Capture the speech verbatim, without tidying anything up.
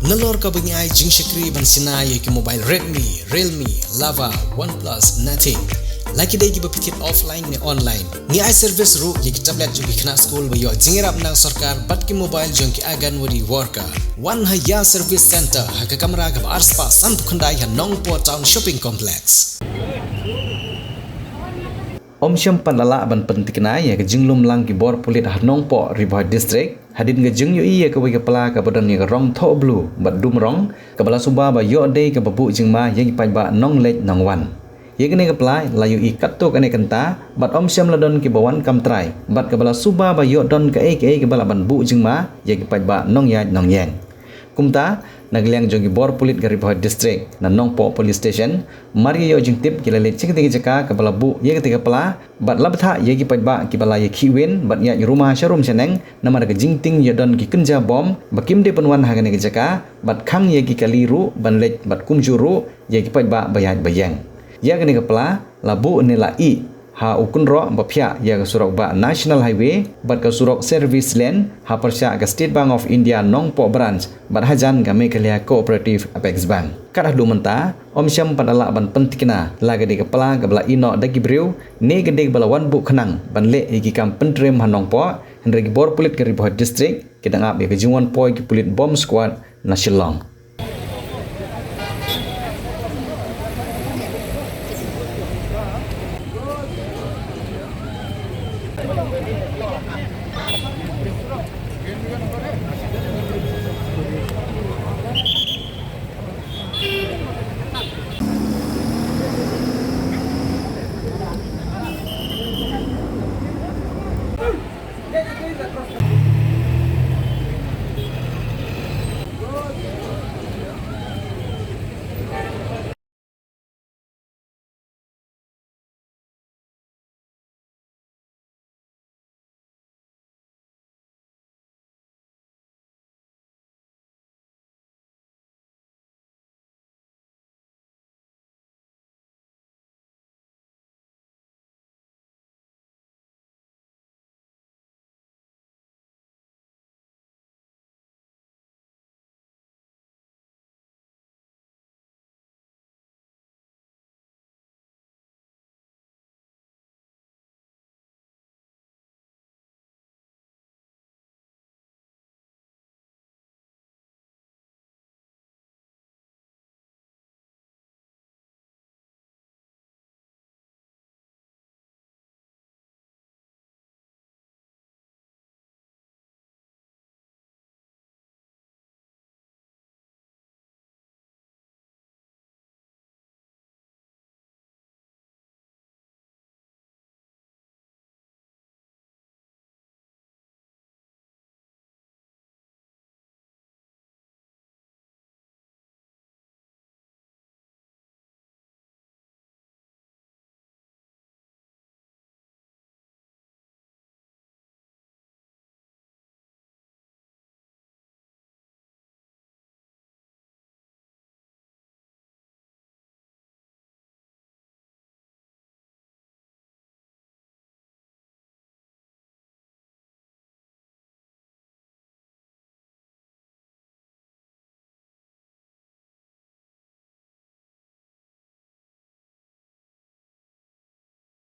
Nalor kaba ngi ai jingshakri ban shna ïa ki mobile Redmi, Realme, Lava, OnePlus, Nothing. La ki dei kiba phi thied offline ne online. Ngi ai service ruh ïa ki tablet jong ki khynnah skul ba ïoh jingïarap na sorkar bad ki mobile jong ki Anganwadi worker. Wan ha Ïa Service Center ha ka kamra kaba arspah sanphew khyndai ha Nongpoh Town Shopping Complex. Ym shym pat la lah ban pynthikna ïa ka jinglum lang ki bor pulit ha Nongpoh Ri Bhoi District hadien ka jingïohi ïa kawei ka pla kaba don ïa ka rong thoh blue bad dum rong, kaba la suba ba ïoh dei kaba buh jingma ïa ki paidbah nongleit nongwan. Ïa kane ka pla la ïohi katto katne kynta bad ym shym la don kiba wan kam trai bad kaba la suba ba ïoh don kaei kaei kaba lah ban buh jingma ïa ki paidbah nongïaid nongïeng. Kumta, na ka liang jong ki bor pulit ka Ri Bhoi District, na Nongpoh Police Station, mar ïa ïoh jingtip ki la leit sha katei ka jaka kaba la buh ïa katei ka pla bad la bthah ïa ki paidbah kiba la ïa khih win bad ïaid ruma sha rum sha neng namar ka jingtieng ïoh don ki kynja bom ba kim dei pynwan ha kane ka jaka bad khang ïa ki kali ruh ban leit bad kumjuh ruh ïa ki paidbah ba ïaid ba ïeng. Ïa kane ka pla la buh ne la ih ha u kynroh ba phiah ïa ka surok bah National Highway bad ka surok service lane ha pyrshah ka State Bank of India Nongpoh Branch bad hajan ka Meghalaya Cooperative Apex Bank. Kat haduh mynta ym shym pat la lah ban pynthikna la ka dei ka pla kaba la ih noh da ki briew ne ka dei kaba la wan buh khnang ban leh ïa ki kam pyntriem ha Nongpoh, hynrei ki bor pulit ka Ri Bhoi District ki dang ap ïa ka jingwan poi ki pulit bomb squad na Shillong.